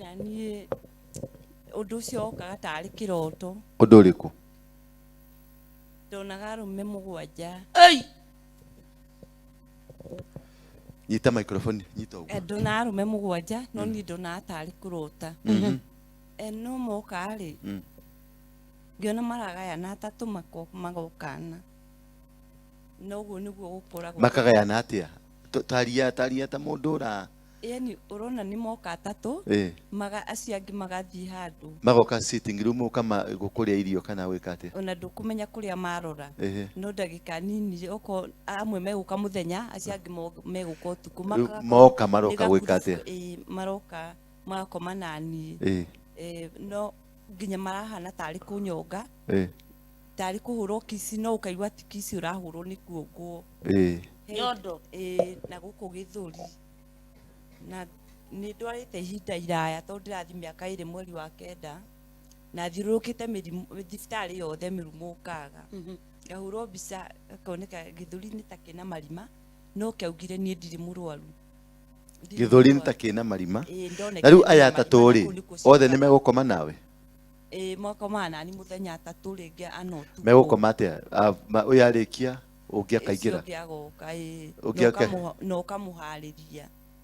Naniĩ ũndũ ũcio wokaga tarĩ kĩroto. Ũndũ ũrĩkũ? Ndonaga arũme mũgwanja. Ei! Nyita microphone, nyita ũguo. Eh, Ndonaga arũme mũgwanja no niĩ ndonaga tarĩ kũrota. Eh, no moka rĩ ngĩona maragayana atatũ magoka ana. Na ũguo nĩguo gũkoragwo. Makagayana atĩa? Taria taria ta mũndũ ũra Yani ũrona nĩ moka atatũ maga acio angĩ magathiĩ handũ. Magoka sitting room ũkama kũrĩa irio kana gwĩka atĩa? Ona ndũkũmenya kũrĩa marora. No ndagĩka nini oko amwe megũka mũthenya acio angĩ megũka ũtukũ. Rĩu Magakorwo moka maroka nĩ gwĩka gakurubu, atĩa? ĩĩ, maroka magakoma naniĩ. No nginya marahana tarĩ kũnyonga. Tarĩ kũhũrwo kici no ũkaigua ti kici ũrahũrwo nĩ kuongwo. Nyondo. Ĩĩ, na gũkũ gĩthũri. Na nĩ ndwarĩte ihinda iraya tondũ ndĩrathiĩ mĩaka ĩrĩ mweri wa kenda na thiũrũrũkĩte mĩrimũ thibitarĩ yothe mĩrimũ ũkaga. Ngahũrwo mbica gakoneka gĩthũri nĩ ta kĩna marima no kĩaugire niĩ ndirĩ mũrwaru. Ndirĩ Gĩthũri nĩ ta mũrwaru. kĩna marima. Ĩĩ, ndonekire Na rĩu kĩna aya marima atatũ na rĩ, kũu nĩkuo othe nĩ ciukaga. megũkoma nawe? Ĩĩ, makomaga nani mũthenya atatũ rĩngĩ ana ũtukũ. Megũkoma atĩa? Ah, ũyũ arĩkia ũngĩ akaingĩra? Ũcio ũngĩ agoka, ĩĩ. Ũngĩ Na ũkamũharĩria.